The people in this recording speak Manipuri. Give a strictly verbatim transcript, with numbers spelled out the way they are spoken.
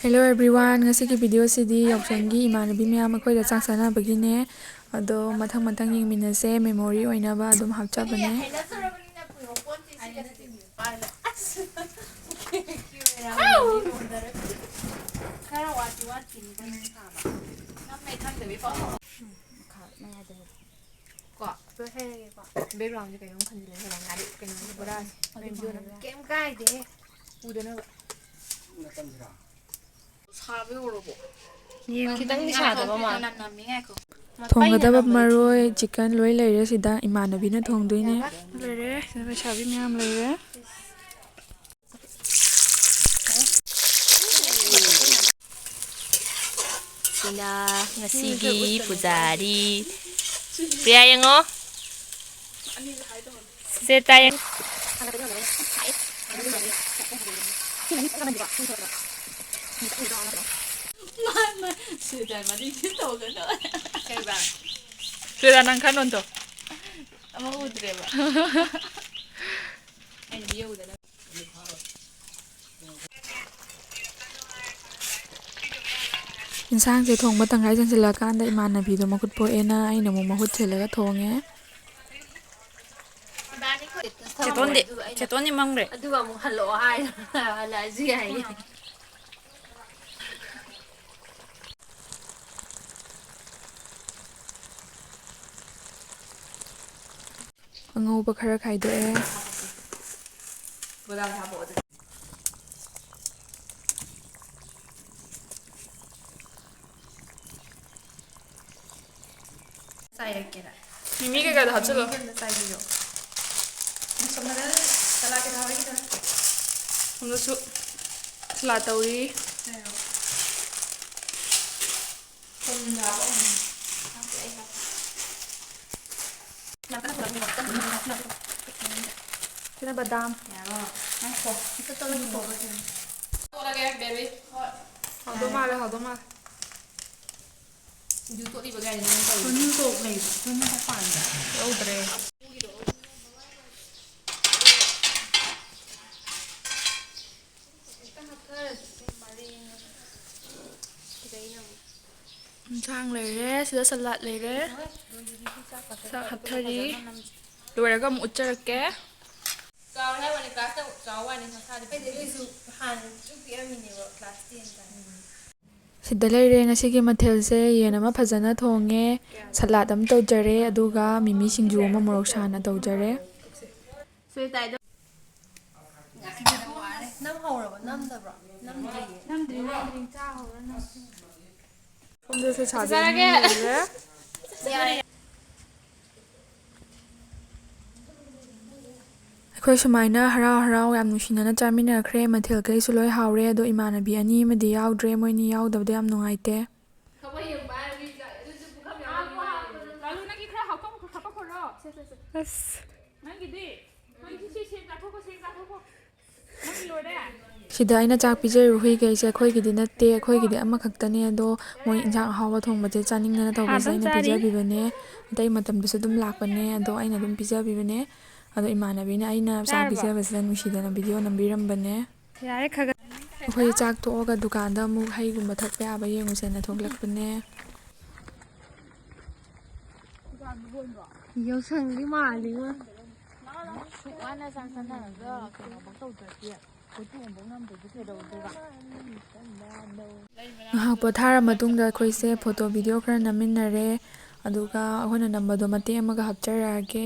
Hello everyone, ꯉꯁꯤꯒꯤ video ꯁꯤꯗꯤ ꯌꯥꯎꯁꯪꯒꯤ ꯏꯃꯥꯟꯅꯕꯤ ꯃꯌꯥꯝ ꯑꯩꯈꯣꯏꯗ ꯆꯥꯛ ꯆꯥꯅꯕꯒꯤꯅꯦ꯫ ꯑꯗꯣ ꯃꯊꯪ ꯃꯊꯪ ꯌꯦꯡꯃꯤꯟꯅꯁꯦ, memory ꯑꯣꯏꯅꯕ ꯑꯗꯨꯝ ꯍꯥꯞꯆꯕꯅꯦ꯫ ꯈꯔ ꯋꯥꯠꯇꯤ ꯋꯥꯠꯈꯤꯅꯤ ꯀꯩꯅꯣ ꯁꯥꯕ꯫ ꯅꯝꯃꯦ ꯈꯪꯗꯕꯤ ꯄꯥꯎ꯫ ꯀꯣ꯫ ꯂꯣꯏ ꯍꯩꯔꯒꯦꯀꯣ꯫ Background ꯁꯦ ꯀꯩꯅꯣꯝ ꯈꯟꯖꯤꯜꯂꯦ ꯍꯦꯕ ꯉꯥꯔꯤ ꯀꯩꯅꯣꯒꯤ ꯕꯣꯔꯥꯁꯦ꯫ ꯑꯗꯨ ꯃꯥꯜꯂꯦ꯫ ꯀꯩꯝ ꯀꯥꯏꯗꯦ꯫ ꯎꯗꯅꯕ꯫ ꯁꯥꯕ ꯌꯧꯔꯕꯣ? ꯌꯦꯡꯉꯣ꯫ ꯈꯤꯇꯪꯗꯤ ꯁꯥꯗꯕ ꯃꯥꯜꯂꯦ꯫ ꯃꯅꯝ ꯅꯝꯃꯤ ꯉꯥꯏꯈꯣ꯫ ꯊꯣꯡꯒꯗꯕ ꯃꯔꯣꯏ, chicken ꯂꯣꯏ ꯂꯩꯔꯦ ꯁꯤꯗ꯫ ꯏꯃꯥꯟꯅꯕꯤꯅ ꯊꯣꯡꯗꯣꯏꯅꯦ꯫ ꯂꯩꯔꯦ꯫ ꯁꯤꯗ ꯂꯩꯁꯥꯕꯤ ꯃꯌꯥꯝ ꯂꯩꯔꯦ꯫ ꯁꯤꯅ ꯉꯁꯤꯒꯤ ꯄꯨꯖꯥꯔꯤ꯫ ꯄ꯭ꯔꯤꯌꯥ ꯌꯦꯡꯉꯣ꯫ ꯁꯦ ꯇꯥꯏ꯫ ꯁꯤꯗ ꯃꯅꯤꯡꯗꯤ ꯇꯧꯒꯅꯣ꯫ ꯀꯩꯕ? ꯁꯤꯗ ꯅꯪ ꯈꯔ ꯅꯣꯟꯊꯣꯛ꯫ ꯑꯃ ꯎꯗ꯭ꯔꯦꯕ꯫ ꯑꯩꯅ ꯌꯧꯗꯅ꯫ ꯏꯟꯁꯥꯡꯁꯦ ꯊꯣꯡꯕ ꯇꯪꯈꯥꯏ ꯆꯟꯁꯤꯜꯂꯛꯑꯀꯥꯟꯗ ꯏꯃꯥꯟꯅꯕꯤꯗꯣ ꯃꯈꯨꯠ ꯄꯣꯛꯑꯦꯅ ꯑꯩꯅ ꯑꯃꯨꯛ ꯃꯍꯨꯠ ꯁꯤꯜꯂꯒ ꯊꯣꯡꯉꯦ꯫ ꯆꯦꯇꯣꯟꯗꯤ, ꯆꯦꯇꯣꯟꯗꯤ ꯃꯝꯈ꯭ꯔꯦ꯫ ꯑꯗꯨꯒ ꯑꯃꯨꯛ ꯍꯜꯂꯛꯑꯣ ꯍꯥꯏ, ꯍꯜꯂꯛꯑꯁꯨ ꯌꯥꯏꯌꯦ꯫ ꯑꯉꯧꯕ ꯈꯔ ꯈꯥꯏꯗꯣꯛꯑꯦ꯫ ꯆꯥꯏꯔꯛꯀꯦꯔꯥ? ꯃꯤꯃꯤ ꯀꯩꯀꯥꯗꯣ ꯍꯥꯞꯆꯤꯜꯂꯣ꯫ ꯃꯤꯃꯤ ꯑꯝꯇ ꯆꯥꯏꯕꯤꯌꯣ꯫ ꯁꯣꯝꯗꯅ ꯁꯂꯥꯠ ꯀꯩꯀꯥ ꯍꯧꯔꯤꯗꯅ꯫ ꯁꯣꯝꯗꯁꯨ ꯁꯂꯥꯠ ꯇꯧꯔꯤ꯫ ꯊꯨꯝꯁꯨ ꯍꯥꯞꯄꯛꯑꯣ꯫ ꯍꯥꯞꯀꯦ, ꯑꯩ ꯍꯥꯞꯀꯦ꯫ ꯁꯤꯅ ꯕꯗꯥꯝ꯫ ꯌꯥꯔꯣ? ꯉꯥꯏꯈꯣ꯫ ꯑꯝꯇ ꯇꯧꯔꯒ ꯇꯣꯠꯂꯒꯦ, baby꯫ ꯍꯣꯏ꯫ ꯍꯥꯎꯗꯧ ꯃꯥꯜꯂꯦ, ꯍꯥꯎꯗꯧ ꯃꯥꯜꯂꯦ꯫ ꯁꯤꯡꯖꯨ ꯇꯣꯠꯂꯤꯕ ꯒꯥꯏꯗꯨꯅꯦ ꯅꯪ ꯇꯧꯔꯤꯁꯦ꯫ ꯃꯅꯤꯡ ꯀꯣꯛ ꯂꯩ, ꯃꯅꯤꯡ ꯀꯣꯛ ꯄꯥꯟꯕ꯫ ꯂꯧꯗ꯭ꯔꯦ꯫ ꯍꯦꯛꯇ ꯍꯥꯞꯊꯔꯁꯤ ꯃꯔꯦꯡ꯫ ꯏꯟꯁꯥꯡ ꯂꯩꯔꯦ, ꯁꯤꯗ ꯁꯂꯥꯗ ꯂꯩꯔꯦ꯫ ꯆꯥꯛ ꯍꯥꯞꯊꯔꯤ꯫ ꯂꯣꯏꯔꯒ ꯑꯃꯨꯛ ꯎꯠꯆꯔꯛꯀꯦ꯫ ꯆꯥꯎꯔꯦ ꯍꯥꯏꯕ ꯋꯥꯅꯤ, ꯀ꯭ꯂꯥꯁꯇ ꯆꯥꯎꯕ ꯋꯥꯅꯤ, ꯃꯁꯥꯗꯤ ꯑꯩꯗꯤ ꯑꯗꯨꯏꯁꯨ ꯍꯥꯟꯅ ꯄꯤꯛꯇ꯭ꯔꯨ ꯄꯤꯛꯑꯝꯃꯤꯅꯦꯕ, ꯀ꯭ꯂꯥꯁ ꯇꯦꯟ ꯀꯥꯏꯅ꯫ ꯁꯤꯗ ꯂꯩꯔꯦ ꯉꯁꯤꯒꯤ ꯃꯊꯦꯜꯁꯦ, ꯌꯦꯟ ꯑꯃ ꯐꯖꯅ ꯊꯣꯡꯉꯦ, ꯁꯂꯥꯗ ꯑꯃ ꯇꯧꯖꯔꯦ, ꯑꯗꯨꯒ ꯃꯤꯃꯤ ꯁꯤꯡꯖꯨ ꯑꯃ ꯃꯣꯔꯣꯛ ꯁꯥꯅ ꯇꯧꯖꯔꯦ꯫ ꯅꯝ ꯍꯧꯔꯕ? ꯅꯝꯗꯕ꯭ꯔꯣ? ꯅꯝꯗ꯭ꯔꯤꯌꯦ꯫ ꯅꯝꯗ꯭ꯔꯤ, ꯅꯝꯗ꯭ꯔꯤ, ꯆꯥ ꯍꯧꯔ ꯅꯝꯁꯤ꯫ ꯁꯣꯝꯗꯁꯨ ꯁꯥꯕꯤ ꯑꯅꯤ ꯂꯩꯔꯦ꯫ ꯌꯥꯔꯦ꯫ ꯑꯩꯈꯣꯏ ꯁꯨꯃꯥꯏꯅ ꯍꯔꯥꯎ ꯍꯔꯥꯎ ꯌꯥꯝ ꯅꯨꯡꯁꯤꯅꯅ ꯆꯥꯃꯤꯟꯅꯈ꯭ꯔꯦ꯫ ꯃꯊꯦꯜꯈꯩꯁꯨ ꯂꯣꯏ ꯍꯥꯎꯔꯦ, ꯑꯗꯣ ꯏꯃꯥꯟꯅꯕꯤ ꯑꯅꯤ ꯑꯃꯗꯤ ꯌꯥꯎꯗ꯭ꯔꯦ, ꯃꯣꯏꯅꯤ ꯌꯥꯎꯗꯕꯗ ꯌꯥꯝ ꯅꯨꯡꯉꯥꯏꯇꯦ꯫ ꯂꯥꯂꯨ, ꯅꯪꯒꯤ ꯈꯔ ꯍꯥꯞꯄꯛꯈꯣ, ꯍꯥꯞꯄꯛꯈꯣꯔꯣ? ꯁꯦ, ꯁꯦ, ꯁꯦ꯫ ꯑꯁ꯫ ꯅꯪꯒꯤꯗꯤ? ꯅꯪꯒꯤ ꯁꯤ ꯁꯦꯝ ꯆꯥꯊꯣꯛꯈꯣ, ꯁꯦꯝ ꯆꯥꯊꯣꯛꯈꯣ꯫ ꯅꯪꯒꯤ ꯂꯣꯏꯔꯦ? ꯁꯤꯗ ꯑꯩꯅ ꯆꯥꯛ ꯄꯤꯖꯔꯤꯕ ꯍꯨꯏꯈꯩꯁꯦ ꯑꯩꯈꯣꯏꯒꯤꯗꯤ ꯅꯠꯇꯦ, ꯑꯩꯈꯣꯏꯒꯤꯗꯤ ꯑꯃꯈꯛꯇꯅꯦ꯫ ꯑꯗꯣ ꯃꯣꯏ ꯏꯟꯁꯥꯡ ꯑꯍꯥꯎꯕ ꯊꯣꯡꯕꯁꯦ ꯆꯥꯅꯤꯡꯗꯅ ꯇꯧꯕꯁꯦ ꯑꯗꯨꯝ ꯑꯩꯅ ꯆꯥꯔꯤ꯫ ꯄꯤꯖꯕꯤꯕꯅꯦ꯫ ꯑꯇꯩ ꯃꯇꯝꯗꯁꯨ ꯑꯗꯨꯝ ꯂꯥꯛꯄꯅꯦ, ꯑꯗꯣ ꯑꯩꯅ ꯑꯗꯨꯝ ꯄꯤꯖꯕꯤꯕꯅꯦ꯫ ꯑꯗꯣ ꯏꯃꯥꯟꯅꯕꯤꯅ ꯑꯩꯅ ꯆꯥꯛ ꯆꯥꯔꯕꯣ? ꯄꯤꯖꯕꯁꯤꯗ ꯅꯨꯡꯁꯤꯗꯅ ꯚꯤꯗꯤꯑꯣ ꯅꯝꯕꯤꯔꯝꯕꯅꯦ꯫ ꯌꯥꯔꯦ, ꯈꯔ ꯈꯔ꯫ ꯑꯩꯈꯣꯏ ꯆꯥꯛ ꯇꯣꯛꯑꯒ ꯗꯨꯀꯥꯟꯗ ꯑꯃꯨꯛ ꯍꯩꯒꯨꯝꯕ ꯊꯛꯄ ꯌꯥꯕ ꯌꯦꯡꯉꯨꯁꯦꯅ ꯊꯣꯛꯂꯛꯄꯅꯦ꯫ ꯌꯥꯎꯁꯪꯒꯤ ꯃꯥꯜꯂꯤꯉꯣ꯫ ꯋꯥꯅ ꯆꯥꯛ ꯆꯥꯅꯔꯒ ꯀꯩꯅꯣꯐꯧ ꯇꯧꯗ꯭ꯔꯗꯤ, ꯀꯣꯏꯊꯣꯛ ꯑꯃꯐꯧ ꯅꯝꯗ꯭ꯔꯗꯤ ꯀꯩꯗꯧꯗꯣꯏꯕ? ꯉꯥꯏꯍꯥꯛ ꯄꯣꯊꯥꯔ ꯃꯇꯨꯡꯗ ꯑꯩꯈꯣꯏꯁꯦ ꯐꯣꯇꯣ ꯚꯤꯗꯤꯑꯣ ꯈꯔ ꯅꯝꯃꯤꯟꯅꯔꯦ꯫ ꯑꯗꯨꯒ ꯑꯩꯈꯣꯏꯅ ꯅꯝꯕꯗꯣ ꯃꯇꯦꯛ ꯑꯃꯒ ꯍꯥꯞꯆꯔꯛꯑꯒꯦ꯫